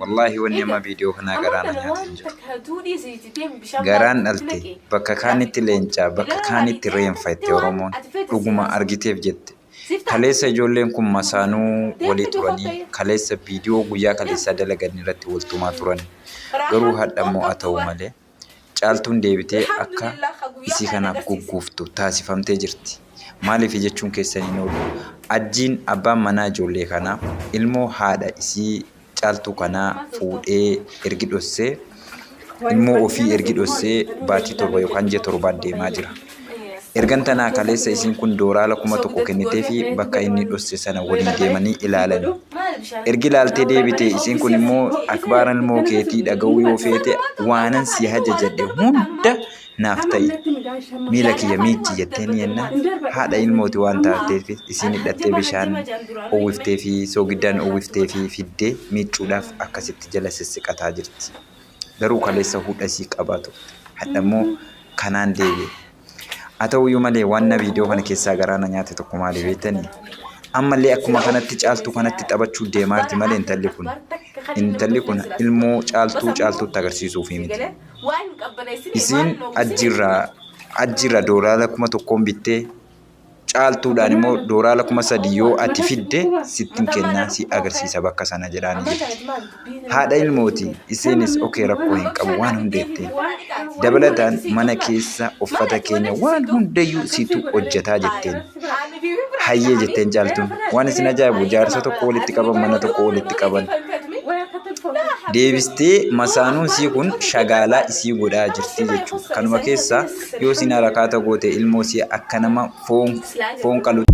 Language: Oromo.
Wallaahi wanni amma viidiyoo kanaa garaa na nyaate hin jiru. Garaan dhalte bakka kaanitti leencaa bakka kaanitti reenfa jette Oromoon dhuguma argiteef jette. Kaleessa ijoolleen kun masaanuu walii turanii kaleessa viidiyoo guyyaa kaleessaa dalagan irratti waltumaa turan. Garuu hadha immoo haa ta'u malee Caaltuun deebitee akka isii kanaaf gugguuftu taasifamtee jirti. Maaliif jechuun keessan hin oolu. Ajjiin abbaan manaa ijoollee kanaa ilmoo haadha isii Caaltuu kanaa fuudhee ergi dhossee ilmoo ofii ergi dhossee baatii 7 yookaan ji'a 7 deemaa jira. Ergan tanaa kaleessa isiin kun dooraala 1000 kenniteefi bakka inni dhosse sana waliin deemanii ilaalani. Ergi ilaaltee deebite isiin kun immoo akbaara ilmoo keetii dhaga'uu yoo feete waanan si hajajadhe hunda naaf ta'i miila kiyya miicci jetteen yennaan haadha ilmooti waan taateef isiin hidhattee bishaan uwwiftee fi soogiddaan uwwiftee fi fiddee miiccuudhaaf akkasitti jala sissiqataa jirti. Garuu kaleessa hudha isii qabaa turte. Hadha immoo kanaan deebi'e. Haa ta'uyyuu malee waan viidiyoo kana keessaa garaa na nyaate tokko maali beektanii? Ammallee akkuma kanatti caaltuu kanatti taphachuu deemaa jirti malee intalli kun. Intalli kun ilmoo caaltuu caaltuutti agarsiisuufi miti. Isiin ajjiirraa ajjiirraa doolaara 1000n bittee caaltuudhaan immoo dooraala 3000 yoo ati fidde sittin kennaa si agarsiisa bakka sana jedhaanii jirti. Haadha ilmooti isiinis okee rakkoo hin qabu waan hunda jetteen. Dabalataan mana keessa uffata keenya waan hundayyuu situ hojjetaa jetteen. Hayyee jetteen caaltuun. Waan isin ajaa'ibu jaarsa tokko walitti qaban mana tokko walitti qaban. Deebistee masaanuun isii kun shagaalaa isii godhaa jirti jechuudha. Kanuma keessa yoo isin harakaata goote ilmoo isii akka nama foon foon qalu.